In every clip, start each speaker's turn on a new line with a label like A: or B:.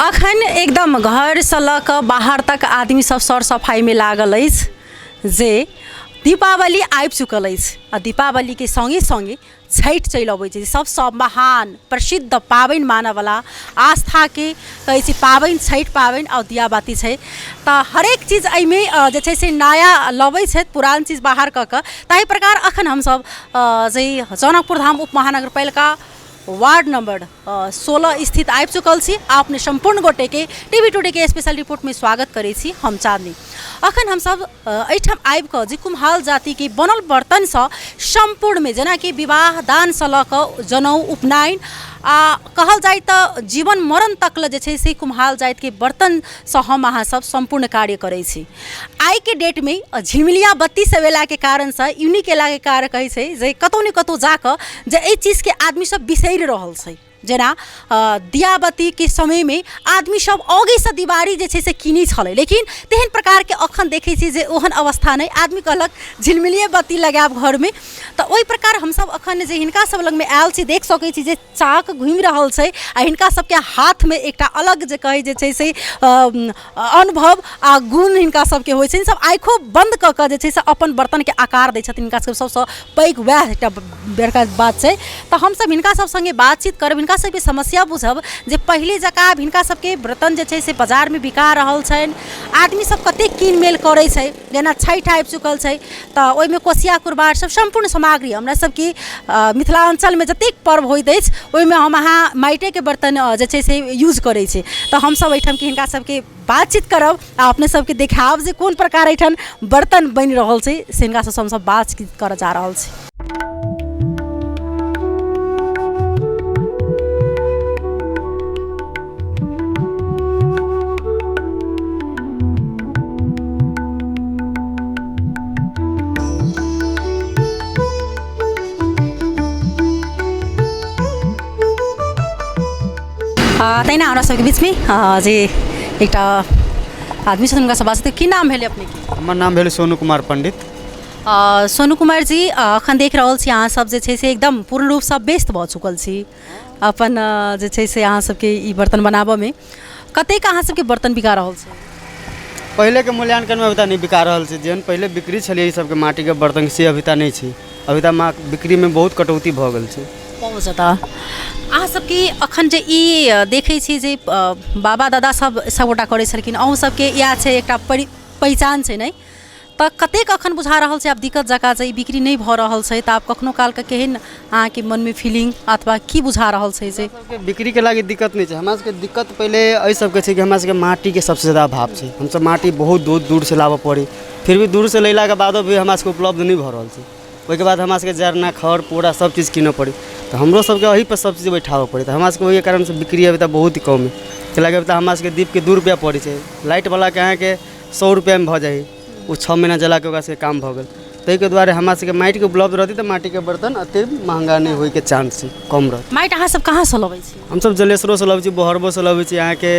A: अखन एकदम घरसँ लऽ कऽ बाहर तक आदमी सब सर सफाइमे लागल अछि जे दीपावली आबि चुकल अछि आ दीपावलीके सङ्गे सङ्गे छठि चलि अबै छै सबसँ महान प्रसिद्ध पाबनि मानऽवला आस्थाके कहै छै पाबनि छठि पाबनि आओर दियाबाती छै तऽ हरेक चीज एहिमे जे छै से नया लबै छथि पुरान चीज बाहर कऽ कऽ ताहि प्रकार अखन हमसब जे जनकपुर धाम उप महानगरपालिका वार्ड नंबर 16 स्थित आबि चुकल छी आ अपने सम्पूर्ण गोटेके टी वी टुडेके स्पेशल रिपोर्टमे स्वागत करै छी हम चाँदनी। अखन हमसब एहिठाम आबि कऽ जे कुम्हार जातिके बनल बर्तनसँ सम्पूर्णमे जेनाकि विवाह दानसँ लऽ कऽ जनउ उपनयन आ कहल जाय तऽ जीवन मरण तक लए जे छै से कुम्हार जातिके बर्तनसँ हम अहाँ सब सम्पूर्ण कार्य करै छी। आइके डेटमे झिलमिलिया बत्ती सब अयलाके कारणसँ यूनिक अयलाके कारण कहै छै जे कतहु ने कतहु जाकऽ जे एहि चीजके आदमी सब बिसरि रहल छै जेना दियाबत्तीके समयमे आदमी सब आगेसँ दिवारी जे छै से कीनै छलै लेकिन तेहन प्रकारके अखन देखै छियै जे ओहन अवस्था नहि आदमी कहलक झिलमिलिये बत्ती लगायब घरमे तऽ ओहि प्रकार हमसब अखन जे हिनका सब लगमे आयल छी देख सकै छी जे चाक घुमि रहल छै आ हिनका सबके हाथमे एकटा अलग जे कहै जे छै से अनुभव आ गुण हिनका सबके होइ छनि सब आँखिओ बन्द कऽ कऽ जे छै से अपन बर्तनके आकार दै छथिन हिनका सबके सबसँ पैघ वएह एकटा बड़का बात छै तऽ हमसब हिनका सब सङ्गे बातचीत करब हिनका सबके समस्या बुझब जे पहिले जकाँ आब हिनका सबके बर्तन जे छै से बजारमे बिका रहल छनि आदमी सब कतेक कीन मेल करै छै जेना छठि आबि चुकल छै तऽ ओहिमे कोसिया कुरबार सब सम्पूर्ण सामग्री हमरा सबके मिथिलाञ्चलमे जतेक पर्व होइत अछि ओहिमे हम अहाँ माटिएके बर्तन जे छै से यूज करै छी तऽ हमसब एहिठामके हिनका सबके बातचीत करब आ अपने सबके देखायब जे कोन प्रकार एहिठाम बर्तन बनि रहल छै से हिनका सबसँ हमसब बातचीत करऽ जा रहल छी। तहिना हमरा सबके बीचमे जे एकटा आदमी छथिन हुनकासँ बात की नाम भेलै अपनेके?
B: हमर नाम भेल सोनू कुमार पंडित।
A: सोनू कुमार जी, अखन देख रहल छी अहाँ सब जे छै से एकदम पूर्ण रूपसँ व्यस्त भऽ चुकल छी अपन जे छै से अहाँ सबके ई बर्तन बनाबऽमे। कतेक अहाँ सबके बर्तन बिका रहल छै?
B: पहिलेके मूल्यांकनमे अभी तक नहि बिका रहल छै। जेहन पहिले बिक्री छलै ई सबके माटिके बर्तन से अभी तक नहि छै। अभी तक बिक्रीमे बहुत कटौती भऽ गेल छै।
A: बहुत ज्यादा। अहाँ सबके अखन जे ई देखै छी जे बाबा दादा सब सबगोटा करै छलखिन, अहूँ सबके इएह छै एकटा पहिचान छै ने, तऽ कतेक अखन बुझा रहल छै आब दिक्कत जकाँ जे ई बिक्री नहि भऽ रहल छै, तऽ आब कखनो कालके केहन अहाँके मनमे फीलिंग अथवा की बुझा रहल छै जे?
B: सबके बिक्रीके लागि दिक्कत नहि छै। हमरा सबके दिक्कत पहिले एहि सबके छै कि हमरा सबके माटिके सबसँ ज्यादा अभाव छै। हमसब माटि बहुत दूर दूरसँ लाबऽ पड़ै, फिर भी दूरसँ लेलाके बादो भी हमरा सबके उपलब्ध नहि भऽ रहल छै। ओहिके बाद हमरा सबके जरना खर पूरा सब चीज कीनऽ पड़ै, तऽ हमरो सबके एहिपर सब चीज बैठाबऽ पड़ै। तऽ हमरा सबके ओहिके कारणसँ बिक्री अभी तक बहुत कम हइ। कैलाकि अभी तक हमरा सबके दीपके 2 रुपैआ पड़ै छै, लाइटवलाके अहाँके 100 रुपैआमे भऽ जाइ हइ, ओ 6 महीना जलाके ओकरा सबके काम भऽ गेल। ताहिके दुआरे हमरा सबके माटिके उपलब्ध रहतै तऽ माटिके बर्तन एतेक महगा नहि होइके चांस छै, कम रहतै।
A: माटि अहाँ सब कहाँसँ लबै छी?
B: हमसब जलेसरोसँ लबै छी, बोहरबोसँ लबै छी, अहाँके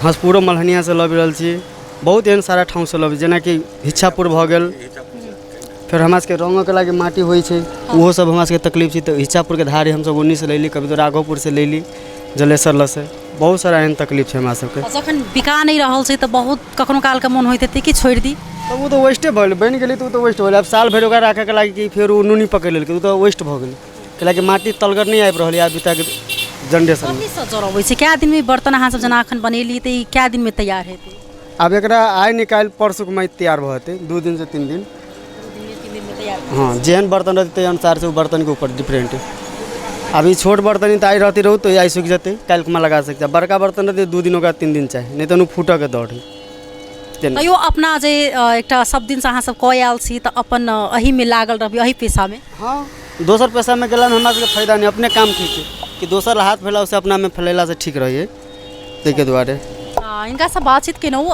B: हँसपुरो मल्हनियासँ लबि रहल छी, बहुत एहन सारा ठामसँ लबै छी, जेनाकि इच्छापुर भऽ गेल। फेर हमरा सबके रङ्गके लागि माटि होइ छै, ओहो सब हमरा सबके तकलीफ छै। तऽ इच्छापुरके धारे हमसब ओन्नीसँ लैली, कभी तऽ राघोपुरसँ लैली, जलेसर लऽसँ। बहुत सारा एहन तकलीफ छै हमरा सबके।
A: जखन बिका नहि रहल छै तऽ बहुत कखनो कालके मोन होइत हेतै कि छोड़ि दी?
B: तऽ ओ तऽ वेस्टे भऽ गेलै, बनि गेलै तऽ ओ तऽ वेस्ट भऽ गेलै। आब साल भरि ओकरा राखैके लागि कि फेर ओ नूनी पकड़ि लेलकै, ओ तऽ वेस्ट भऽ गेलै। कैलाकि माटि तलगर नहि आबि रहल यऽ अभी तक जनरेशनमे।
A: कथीसँ जरबै छै? कए दिनमे बर्तन अहाँ सब जेना एखन बनेलियै तऽ ई कए दिनमे तैयार हेतै?
B: आब एकरा आइ निकालि परसूमे तैयार भऽ जेतै, 2 दिनसँ 3 दिन।
A: 2 दिनमे 3 दिनमे तैयार?
B: हँ, जेहन बर्तन रहतै ताहि अनुसारसँ ओ बर्तनके ऊपर डिफरेंट। आब ई छोट बर्तन तऽ आइ रहतै रहू तऽ आइ सुखि जेतै, काल्हि खुमा लगा सकै छी। बड़का बर्तन रहतै 2 दिन ओकरा 3 दिन चाही, नहि तऽ ओ फूटऽके डर हइ।
A: तैयो अपना जे एकटा सब दिनसँ अहाँ सब कऽ आयल छी तऽ अपन एहिमे लागल रहबै, एहि पेशामे?
B: हँ, दोसर पेशामे गेलामे हमरा सबके फायदा नहि, अपने काम ठीक छै कि दोसर हाथ फैलावसँ अपनामे फैलेलासँ ठीक रहै, ताहिके दुआरे।
A: हिनकासँ बातचीत केलहुँ,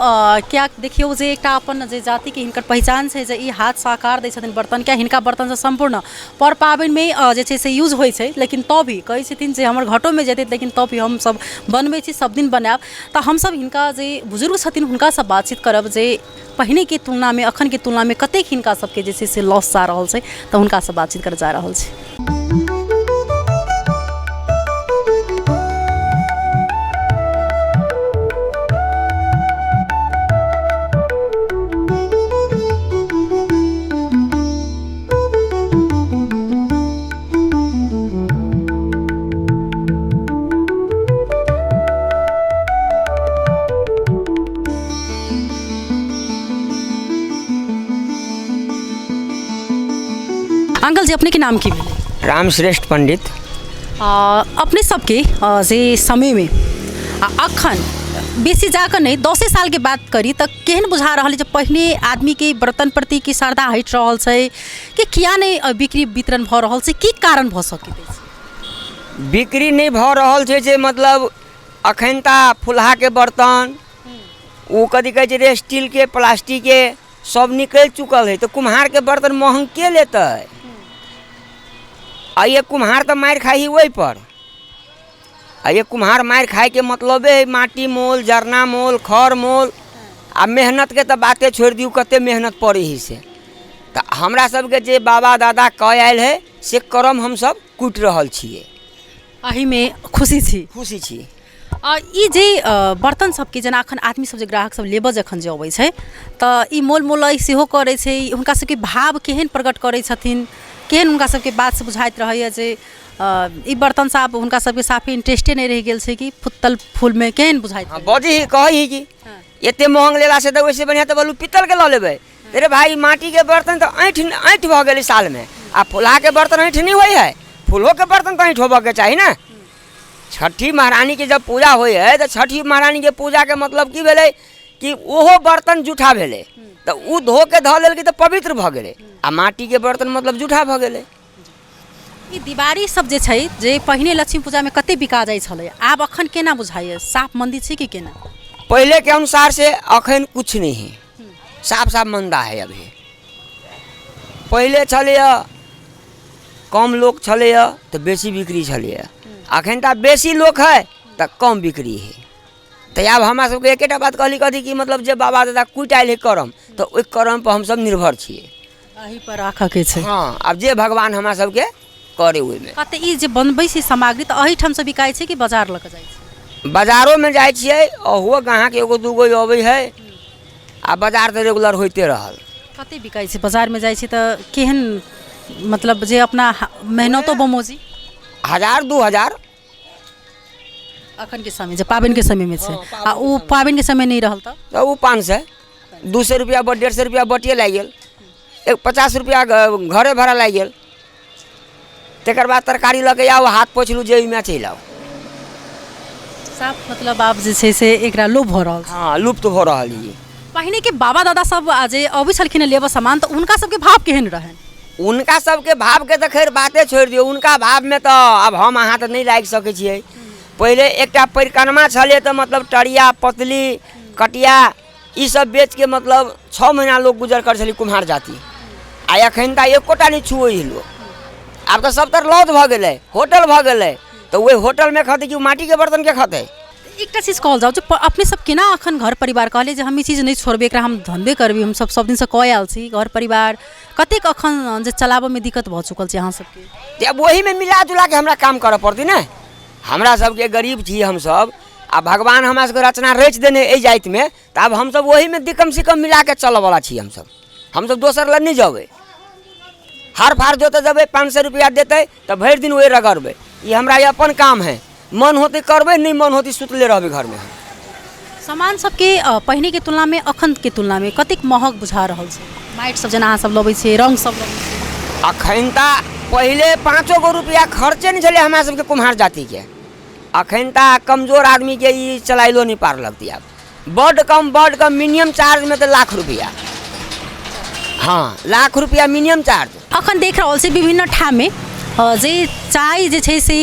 A: किएक देखियौ जे एकटा अपन जे जातिके हिनकर पहिचान छै जे ई हाथसँ आकार दै छथिन बर्तनके। हिनका बर्तनसँ सम्पूर्ण पर पाबनिमे जे छै से यूज होइ छै, लेकिन तब भी कहै छथिन जे हमर घटोमे जेतै लेकिन तब भी हमसब बनबै छी, सब दिन बनायब। तऽ हमसब हिनका जे बुजुर्ग छथिन हुनकासँ बातचीत करब जे पहिनेके तुलनामे अखनके तुलनामे कतेक हिनका सबके जे छै से लॉस जा रहल छै, तऽ हुनकासँ बातचीत करऽ जा रहल छी। चाचा जी, अपनेके नाम की भेलै?
C: रामश्रेष्ठ पंडित।
A: अपने सबके जे समयमे आ अखन बेसी जाकऽ नहि, 10 सालके बात करी तऽ केहन बुझा रहल जे पहिने आदमीके बर्तन प्रतिके श्रद्धा हटि रहल छै कि किया नहि बिक्री वितरण भऽ रहल छै, की कारण भऽ सकैत अछि?
C: बिक्री नहि भऽ रहल छै जे मतलब अखन तऽ फुल्हाके बर्तन ओ कथी कहै छै रे, स्टीलके प्लास्टिकके सब निकलि चुकल है, तऽ कुम्हारके बर्तन महग के लेतै? आ ये कुम्हार तऽ मारि खाइ हइ ओहिपर। आ ये कुम्हार मारि खाइके मतलबे हइ माटी मोल, जरना मोल, खर मोल, आ मेहनतके तऽ बाते छोड़ि दियौ, कते मेहनत पड़ै हइ से। तऽ हमरा सबके जे बाबा दादा कऽ आयल हइ से करम हमसब कुटि रहल छियै।
A: एहिमे खुशी छी?
C: खुशी छी।
A: आ ई जे बर्तन सबके जेना अखन आदमी सब जे ग्राहक सब लेबऽ जखन जे अबै छै तऽ ई मोल मोलइ सेहो करै छै, हुनका सबके भाव केहन प्रकट करै छथिन, केहन हुनका सबके बातसँ बुझाइत रहैए जे ई बर्तन साफ हुनका सबके साफे इंटरेस्टे नहि रहि गेल छै कि फुत्तल फूलमे केहन बुझाइत?
C: हँ, बजै ही कहै ही कि एते महग लेलासँ तऽ ओहिसँ बढ़िआँ तऽ बलू पीतलके लऽ लेबै। रे भाई, माटीके बर्तन तऽ ऐँठ ऐँठ भऽ गेलै सालमे, आ फुलहाके बर्तन ऐँठ नहि होइ हइ। फूलोके बर्तन तऽ ऐँठ होबऽके चाही ने। छठी महारानीके जब पूजा होइ हइ तऽ छठी महारानीके पूजाके मतलब की भेलै कि ओहो बर्तन जूठा भेलै तऽ ओ धोके धऽ लेलकै तऽ पवित्र भऽ गेलै, आ माटीके बर्तन मतलब जूठा भऽ गेलै।
A: ई दिवारी सब जे छै जे पहिने लक्ष्मी पूजामे कते बिका जाइ छलै, आब अखन केना बुझाइए, साफ मन्दी छै कि केना?
C: पहले के अनुसार से अखन कुछ नहीं है, साफ साफ मंदा है अभी। पहिले छलैए कम लोक छलैए तऽ बेसी बिक्री छलैए, अखन तऽ बेसी लोक है तऽ कम बिक्री है। तऽ आब हमरा सबके एकेटा बात कहली कथी कि मतलब जे बाबा दादा कुटि आयल है करम, तऽ ओहि करमपर हमसब निर्भर छियै,
A: एहि पर राखऽके छै।
C: हँ, आब जे भगवान हमरा सबके करे ओहिमे।
A: कते ई जे बनबै छै सामग्री तऽ एहिठामसँ बिकाइ छै कि बाजार लऽ कऽ जाइ छै?
C: बाजारोमे जाइ छियै, ओहो ग्राहक एगो दूगो अबै है, आ बाजार तऽ रेगुलर होइते रहल।
A: कते बिकाइ छै बाजारमे जाइ छै तऽ केहन मतलब जे अपना मेहनतो बमोजी?
C: 1000 2000
A: अखनके समय जे पाबनिके समयमे छै, आ ओ पाबनिके समय नहि रहल तऽ
C: ओ 500 200 रुपैआ 150 रुपैआ बटिए लागि गेल, एक 50 रुपैआ घरे भाड़ा लागि गेल, तकर बाद तरकारी लऽ के आउ, हाथ पोछलहुँ जेबीमे चलि आउ।
A: साफ मतलब आब जे छै से एकरा लोभ भऽ रहल छै।
C: हँ, लुप्त भऽ रहल ई।
A: पहिनेके बाबा दादा सब जे अबै छलखिन लेबऽ सामान तऽ हुनका सबके भाव केहन रहनि?
C: हुनका सबके भावके तऽ खैर बाते छोड़ि दियौ, हुनका भावमे तऽ आब हम अहाँ तऽ नहि लागि सकै छियै। पहिले एकटा परिक्रमा छलै तऽ मतलब टरिया पतली कटिया ई सब बेचके मतलब 6 महीना लोक गुजर करै छलै कुम्हार जाति, आ एखन तऽ एकोटा नहि छुअै हइ लोक। आब तऽ सबतर लॉज भऽ गेलै, होटल भऽ गेलै, तऽ ओहि होटलमे खतै कि माटीके बर्तनके खतै?
A: एकटा चीज कहल जाउ जे अपने सब केना अखन घर परिवार कहलियै जे हम ई चीज नहि छोड़बै, एकरा हम धनबे करबै, हम सब सब दिनसँ कऽ आयल छी, घर परिवार कतेक अखन जे चलाबऽमे दिक्कत भऽ चुकल छै अहाँ सबके?
C: तऽ आब ओहीमे मिला जुलाके हमरा काम करऽ पड़तै ने। हमरा सबके गरीब छी हमसब, आ भगवान हमरा सबके रचना रचि देने एहि जातिमे, तऽ आब हमसब ओहीमे दिकम सिकम मिलाके चलऽवला छी हमसब। हमसब दोसर लग नहि जेबै, हार फार जोतऽ जेबै 500 रुपैआ देतै तऽ भरि दिन ओहि रगड़बै। ई हमरा ई अपन काम है, मन होतै करबै, नहि मन होतै सुतले रहबै घरमे।
A: सामान सबके पहिनेके तुलनामे अखनके तुलनामे कतेक महग बुझा रहल छै? माटि सब जेना अहाँ सब लबै छियै, रङ्ग सब लबै छियै।
C: अखन तऽ पहिले 5 गो रुपैआ खर्चे नहि छलै हमरा सबके कुम्हार जातिके, अखन तऽ कमजोर आदमीके ई चलाइलो नहि पार लगतै आब। बड्ड कम, बड्ड कम मिनिमम चार्जमे तऽ लाख रुपैआ, हँ लाख रुपैआ मिनिमम चार्ज।
A: अखन देख रहल छी विभिन्न ठाममे जे चाय जे छै से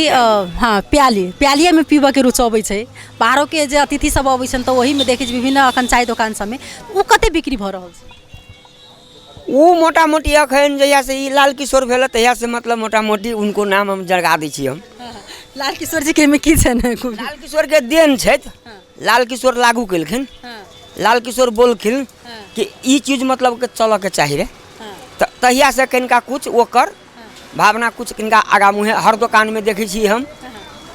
A: हँ प्याली प्यालिएमे पीबऽके रुचि अबै छै, बाहरोके जे अतिथि सब अबै छनि तऽ ओहीमे देखै छी विभिन्न अखन चाय दोकान सबमे ओ कते बिक्री भऽ रहल छै?
C: ओ मोटा मोटी अखन जहियासँ ई लाल किशोर भेलै तहियासँ मतलब मोटा मोटी हुनको नाम हम जगा दै छी हम।
A: लाल किशोर जीके एहिमे की छनि?
C: लाल किशोरके देन छथि, लाल किशोर लागू केलखिन, लाल किशोर बोलखिन कि ई चीज मतलब के चलऽके चाही रे, तऽ तहियासँ कनिका कुछ ओकर भावना कुछ कनिका आगा मुँहे हर दोकानमे देखै छी हम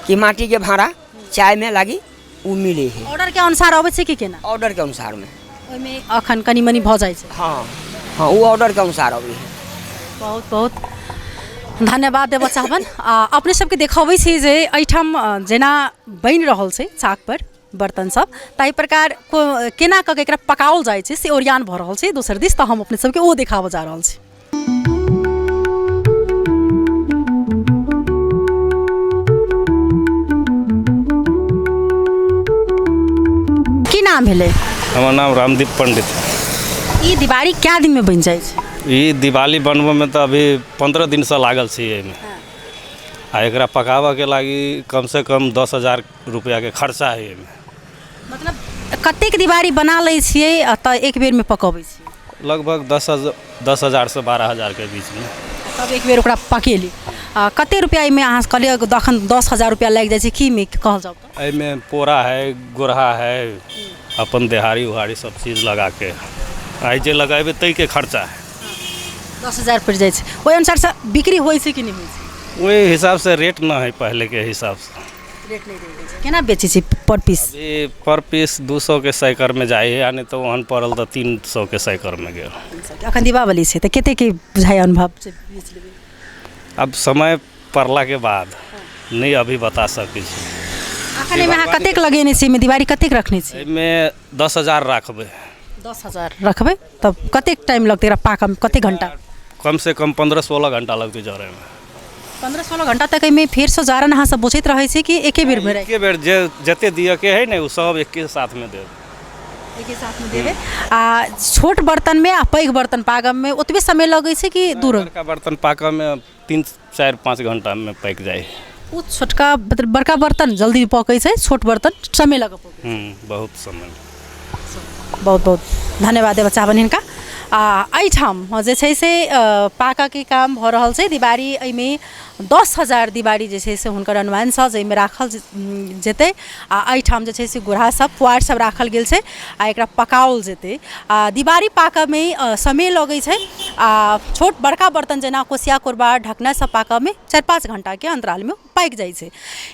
C: कि माटीके भाँड़ा चायमे लागी ओ मिलै है।
A: ऑर्डरके अनुसार अबै छै कि केना?
C: ऑर्डरके अनुसारमे
A: ओहिमे अखन कनि मनि भऽ जाइ छै।
C: हँ हँ, ओ ऑर्डरके अनुसार अबै है।
A: बहुत बहुत धन्यवाद देबऽ चाहबनि। आ अपने सबके देखबै छी जे एहिठाम जेना बनि रहल छै चाकपर बर्तन सब, ताहि प्रकार केना कऽ के एकरा पकाओल जाइ छै से ओरियान भऽ रहल छै दोसर दिस, तऽ हम अपने सबके ओ देखाबऽ जा रहल छी। नाम भेलै?
D: हमर नाम रामदीप पंडित।
A: ई दिवाली कए दिनमे बनि जाइ छै?
D: ई दिवाली बनबैमे तऽ अभी 15 दिनसँ लागल छी एहिमे, आ एकरा पकाबऽके लागी कमसँ कम 10,000 रुपैआके खर्चा हइ एहिमे।
A: मतलब कतेक दिवाली बना लै छियै आ तऽ एक बेरमे पकबै छियै?
D: लगभग 10,000 10,000सँ 12,000के बीचमे।
A: तब एक बेर ओकरा पकेली। आ कते रुपैआ एहिमे अहाँ कहलियै अखन 10,000 रुपैआ लागि जाइ छै, की मे कहल जाउ तऽ?
D: एहिमे पोरा है, गोरहा है, अपन देहाड़ी उहाड़ी सब चीज लगाके आइ जे लगेबै ताहिके खर्चा है।
A: 10,000 पड़ि जाइ छै। ओहि अनुसारसँ बिक्री होइ छै कि नहि होइ छै?
D: ओहि हिसाबसँ रेट नहि है पहिलेके हिसाबसँ।
A: रेट नहि रहै छै। केना बेचै छी पर पीस?
D: अभी पर पीस 200के सैकड़मे जाइ है, आ नहि तऽ ओहन पड़ल तऽ 300के सैकड़मे गेल।
A: अखन दीपावली छै तऽ कतेके बुझाइ अनुभव छै बेच लेबै?
D: अब समय पड़लाके बाद नहि अभी बता सकै छी।
A: अखन एहिमे अहाँ कतेक लगेने छी? एहिमे दिवाली कतेक रखने छी?
D: एहिमे 10,000 राखबै।
A: 10,000 रखबै तब कतेक टाइम लगतै एकरा पाकऽमे, कतेक घण्टा?
D: कमसँ कम 15-16 घण्टा लगतै जरैमे।
A: 15-16 घण्टा तक एहिमे फेरसँ जारन अहाँ सब बोझैत रहै छी कि एके बेरमे राखि?
D: एके बेर, जे जते दियके है ने ओ सब एके साथमे देब।
A: एके साथमे देबै। आ छोट बर्तनमे आ पैघ बर्तन पाकऽमे ओतबे समय लगै छै कि दूर?
D: बड़का बर्तन पाकऽमे 3, 4, 5 घण्टामे पाकि जाइ है।
A: ओ छोटका मतलब बड़का बर्तन जल्दी पकै छै, छोट बर्तन समय लऽ कऽ पकै।
D: बहुत समय।
A: बहुत बहुत धन्यवाद देबऽ चाहबनि हिनका। आ एहिठाम जे छै से पाकऽके काम भऽ रहल छै। दिवारी एहिमे 10,000 दिवारी जे छै से हुनकर अनुमानसँ जाहिमे राखल जेतै। आ एहिठाम जे छै से गोरहा सब पुआर सब राखल गेल छै आ एकरा पकाओल जेतै। आ दिवारी पाकऽमे समय लगै छै आ छोट बड़का बर्तन जेना कोसिया, कोरबा, ढकना सब पाकऽमे 4-5 घण्टाके अन्तरालमे पाकि जाइ छै।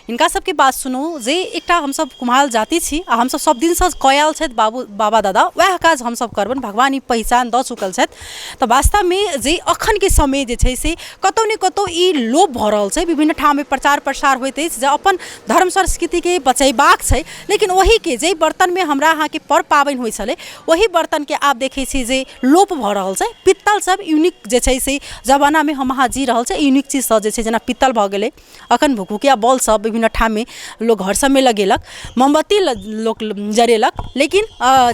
A: हिनका सबके बात सुनू जे एकटा हमसब कुम्हार जाति छी आ हमसब सब दिनसँ कऽ आयल छथि बाबू बाबा दादा, वएह काज हमसब करबनि, भगवान ई पहिचान दऽ चुकल छथि। तऽ वास्तवमे जे अखनके समय जे छै से कतहु ने कतहु ई लोप भऽ रहल छै। विभिन्न ठाममे प्रचार प्रसार होइत अछि जे अपन धर्म संस्कृतिके बचेबाक छै, लेकिन ओहीके जाहि बर्तनमे हमरा अहाँके पर पाबनि होइ छलै ओही बर्तनके आब देखै छी जे लोप भऽ रहल छै। पित्तल सब यूनिक जे छै से जमानामे हम अहाँ जी रहल छै, यूनिक चीजसँ जे छै जेना पित्तल भऽ गेलै। अखन भुकभुकिया बॉल सब विभिन्न ठाममे लोक घर सबमे लगेलक, मोमबत्ती लोक जरेलक, लेकिन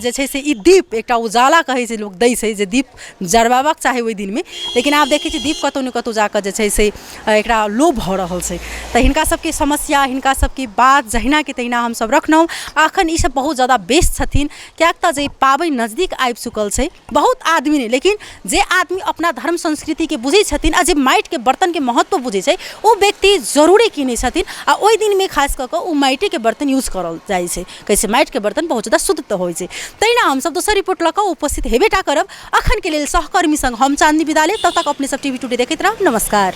A: जे छै से ई दीप एकटा उजाला कहै छै लोक दै छै जे दीप जरबाबक चाही ओहि दिनमे, लेकिन आब देखै छी दीप कतहु ने कतहु जाकऽ जे छै से एकरा लोप भऽ रहल छै। तऽ हिनका सबके समस्या, हिनका सबके बात जहिनाके तहिना हमसब रखलहुँ। अखन ई सब बहुत ज्यादा व्यस्त छथिन, किएक तऽ जे पाबनि नजदीक आबि चुकल छै। बहुत आदमी नहि, लेकिन जे आदमी अपना धर्म संस्कृतिके बुझै छथिन आ जे माटिके बर्तनके महत्व बुझै छै ओ व्यक्ति जरूरे किनै छथिन। आ ओहि दिनमे खास कऽ कऽ ओ माटिके बर्तन यूज करल जाइ छै, कहै छै माटिके बर्तन बहुत ज्यादा शुद्ध होइ छै। तहिना हमसब दोसर रिपोर्ट लऽ कऽ उपस्थित हेबे टा करब। अखनके लेल सहकर्मी सङ्ग हम चाँदनी विदा लेब, तब तक अपने सब टीवी टुडे देखैत रहब। नमस्कार।